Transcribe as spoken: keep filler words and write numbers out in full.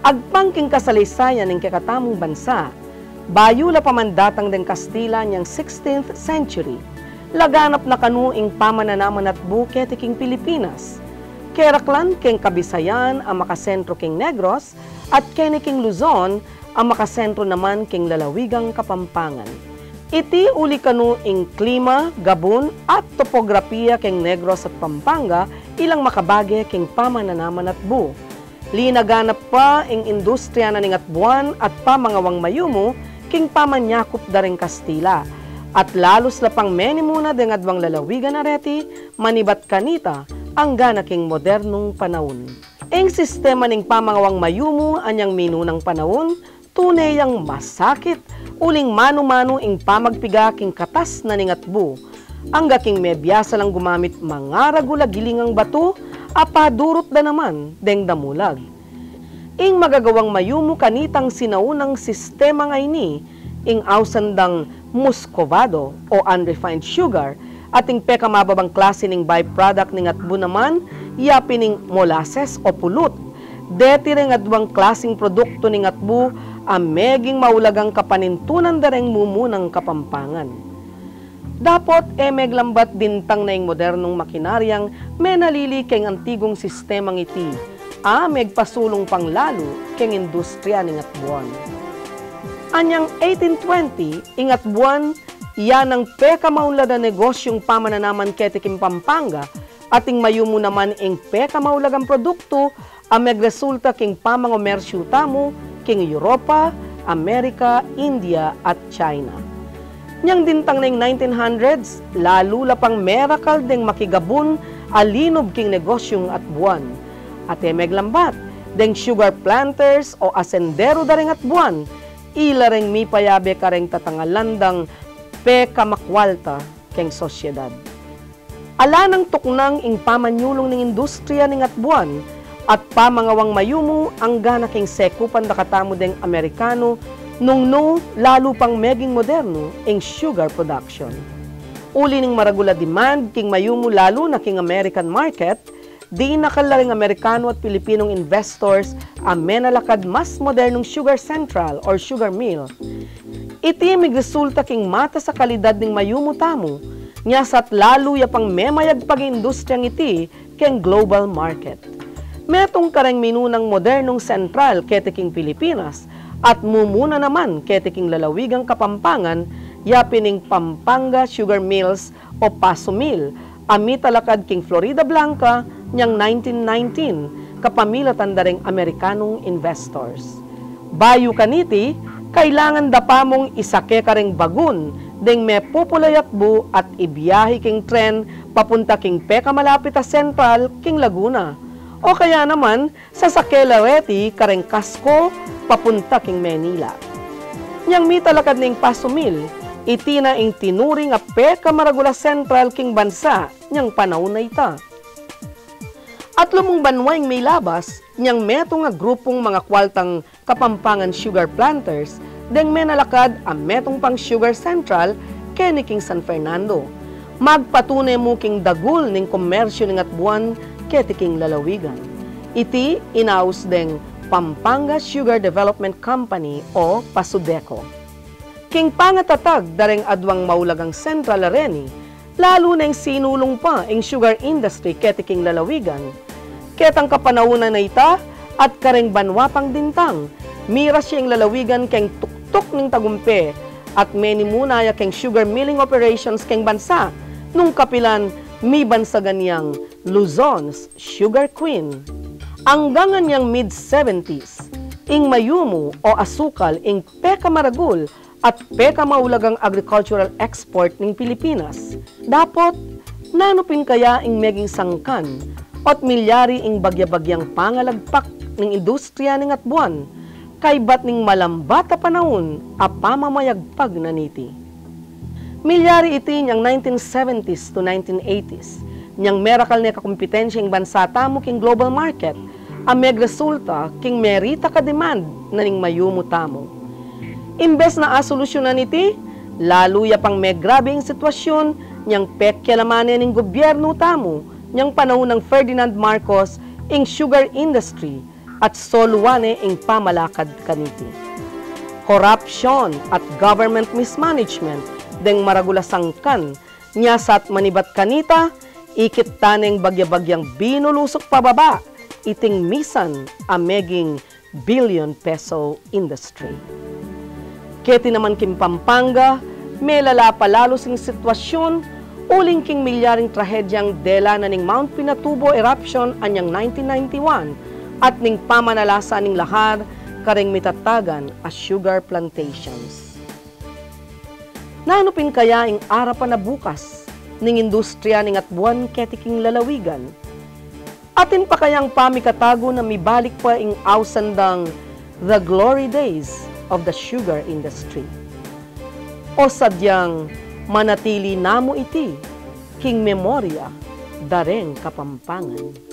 Agpang king kasaleysayan ning kekatamung bansa, bayu la pa man datang deng Kastila niang sixteenth century, laganap na kanu ing pamananaman atbu keti king Pilipinas. Keraklan keng Kabisayan a makasentro king Negros, at keni king Luzon a makasentro naman king lalawigang Kapampangan. Iti uli kanu ing klima, gabun, at topograpiya keng Negros at Pampanga ilang makabage king pamananaman atbu. Linaganap pa ing industriya na ning atbuan at pamangawang mayumu king pamanyakup da ring Kastila, at lalus la pang menimuna deng adwang lalawigan areti manibat kanita angga na king modernung panaun. Ing sistema ning pamangawang mayumu anyang minunang panaun, tune yang masakit, uling manu-manu ing pamagpiga king katas na ning atbu. Angga king mebiasa lang gumamit mangaragul a gilingang batu a padurut da naman deng damulag. Ing magagawang mayumu kanitang sinaunang sistema ngeni, ing ausan dang muscovado o unrefined sugar, at ing pekamababang klase ning byproduct ning atbu naman, ya pin ing molasses o pulut. Deti reng adwang klaseng produktu ning atbu a meging maulagang kapanintunan da reng mumunang Kapampangan. Dapot e meglambat dintang na ing modernung makinaryang menalili keng antigung sistemang iti, a megpasulung pang lalu keng industriya ning atbuan. Anyang eighteen twenty, ing atbuan ya nang pekamaunlad a negosyung pamananaman keti king Pampanga, at ing mayumu naman ing pekamaulagang produktu a megresulta king pamangomersyu tamu king Europa, Amerika, India, at China. Nyang dintang na ing nineteen hundreds, lalu la pang merakal deng makigabun a linub king negosyung atbuan. At e meglambat, deng sugar planters o asenderu da reng atbuan, ila reng mipayabe kareng tatangalan dang pekamakwalta keng sosyedad. Ala nang tuknang ing pamanyulung ning industriya ning atbuan at pamangawang mayumu angga na king sekupan da katamu deng Amerikanu, nung nu lalu pang meging modernu ing sugar production. Uli ning maragul a demand king mayumu lalu na king American market, dinakal la ring Amerikanu at Pilipinung investors a menalakad mas modernung sugar central or sugar mill. Iti migresulta king matas a kalidad ning mayumu tamu, nyasat lalu ya pang memayagpag ing industriyang iti keng global market. Metung kareng minunang modernung sentral keti king Pilipinas at mumuna naman keti king lalawigang Kapampangan, ya pin ing Pampanga Sugar Mills o PASUMIL, a mitalakad king Florida Blanca nyang nineteen nineteen, kapamilatan da reng Amerikanung investors. Bayu kaniti, kailangan da pa mung isake kareng bagun deng mepupula a atbu at ibiyahi king tren papunta king pekamalapit a sentral king Laguna, o kaya naman sasake la reti kareng kasko papunta king Manila. Nyang mitalakad ning PASUMIL, iti na ing tinuring a pekamaragul a sentral king bansa nyang panaun a ita. Atlumung banwa ing milabas nyang metung a grupung mangakwaltang Kapampangan sugar planters deng menalakad a metung pang sugar central keni king San Fernando. Magpatune mu king dagul ning komersyu ning atbuan keti king lalawigan. Iti inaus deng Pampanga Sugar Development Company o PASUDECO. King pangatatag da reng adwang maulagang sentral a reni, lalu neng sinulung pa ing sugar industry keti king lalawigan. Ketang kapanaunan a ita at kareng banwa pang dintang, miras ya ing lalawigan keng tuktuk ning tagumpe at menimuna ya keng sugar milling operations keng bansa, nung kapilan mibansagan yang Luzon's Sugar Queen. Anggang anyang mid seventies, ing mayumu o asukal ing pekamaragul at pekamaulagang agricultural export ning Pilipinas. Dapot, nanu pin kaya ing meging sangkan, at milyari ing bagya-bagyang pangalagpak ning industriya ning atbuan, kaybat ning malambat a panaun a pamamayagpag na niti? Milyari iti nyang nineteen seventies to nineteen eighties, nyang merakal ne kakumpitensya ing bansa tamu king global market, a megresulta king meritak a demand na ning mayumu tamu. Imbes na asolusyunan iti, lalu ya pang megrabe ing sitwasyun nyang pekialaman ne ning gobyernu tamu nyang panaun nang Ferdinand Marcos ing sugar industry, at soluan ne ing pamalakad kaniti. Korapsyon at government mismanagement deng maragul a sangkan nya, sa at manibat kanita, ikit ta neng bagya-bagyang binulusuk pababa iting misan a meging billion peso industry. Keti naman king Pampanga, melala pa lalu sing sitwasyun uling king milyaring trahedyang dela na ning Mount Pinatubo eruption anyang nineteen ninety-one at ning pamanalasa ning lahar kareng mitatagan a sugar plantations. Nanu pin kaya ing arapan a bukas ning industriya ning atbuan keti king lalawigan? Atin pa kayang pamikatagun a mibalik pa ing ausan dang the glory days of the sugar industry? O sadyang manatili na mu iti king memorya da reng Kapampangan?